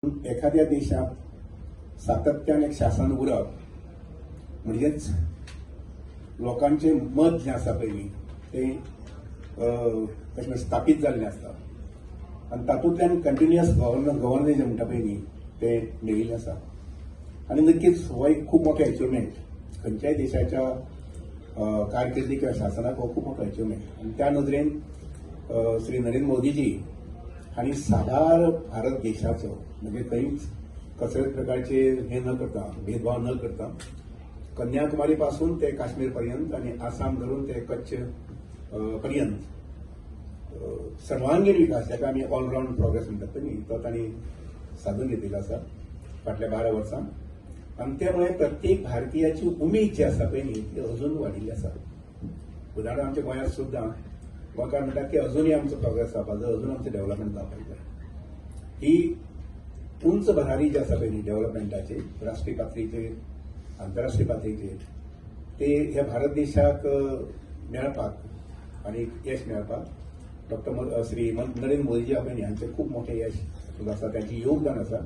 एखाद्या देशात सातत्यान एक शासन उरप म्हणजेच लोकांचें मत जें आसा पयलीं तें कशें म्हणटा स्थापीत जाल्लें आसता आनी तातूंतल्यान कंटिन्युअस गव्हर्नन्स जें म्हणटा पळय न्ही, तें मेळिल्लें आसा. आनी नक्कीच हो एक खूब मोठो एचिवमेंट खंयच्याय देशाच्या कारकिर्दी किंवा शासनाक, हो खूब मोठो एचिवमेंट. आनी त्या नदरेन श्री नरेंद्र मोदीजी हांणी साबार भारत देशाचो, म्हणजे खंयच कसलेच प्रकारचे हे न करता, भेदभाव न करता, कन्याकुमारी पासून ते काश्मीर पर्यंत आणि आसाम धरून ते कच्छ पर्यंत सर्वांगीण विकास, जाका आमी ऑलरावंड प्रोग्रेस म्हणटात पळय न्ही, तो तांणी साधून घेतिल्लो आसा फाटल्या 12 वर्सां. आनी त्यामुळे प्रत्येक भारतीयाची उमेद जी आसा पळय न्ही, ती अजून वाडिल्ली आसा. उदाहरण, आमच्या गोंयांत सुद्दां गोंयकार म्हणटात की अजूनय आमचो प्रोग्रेस जावपाक जाय, अजून आमचें डेव्हलपमेंट जावपाक जाय. ही उंच भरारी जी आसा पळय न्ही डेव्हलपमेंटाची, राष्ट्रीय पातळीचेर, आंतरराष्ट्रीय पातळीचेर, ते ह्या भारत देशाक मेळपाक आनी यश मेळपाक डॉक्टर श्री नरेंद्र मोदीजी पळय न्ही, हांचें खूब मोठें यश सुद्दां आसा, तांचें योगदान आसा.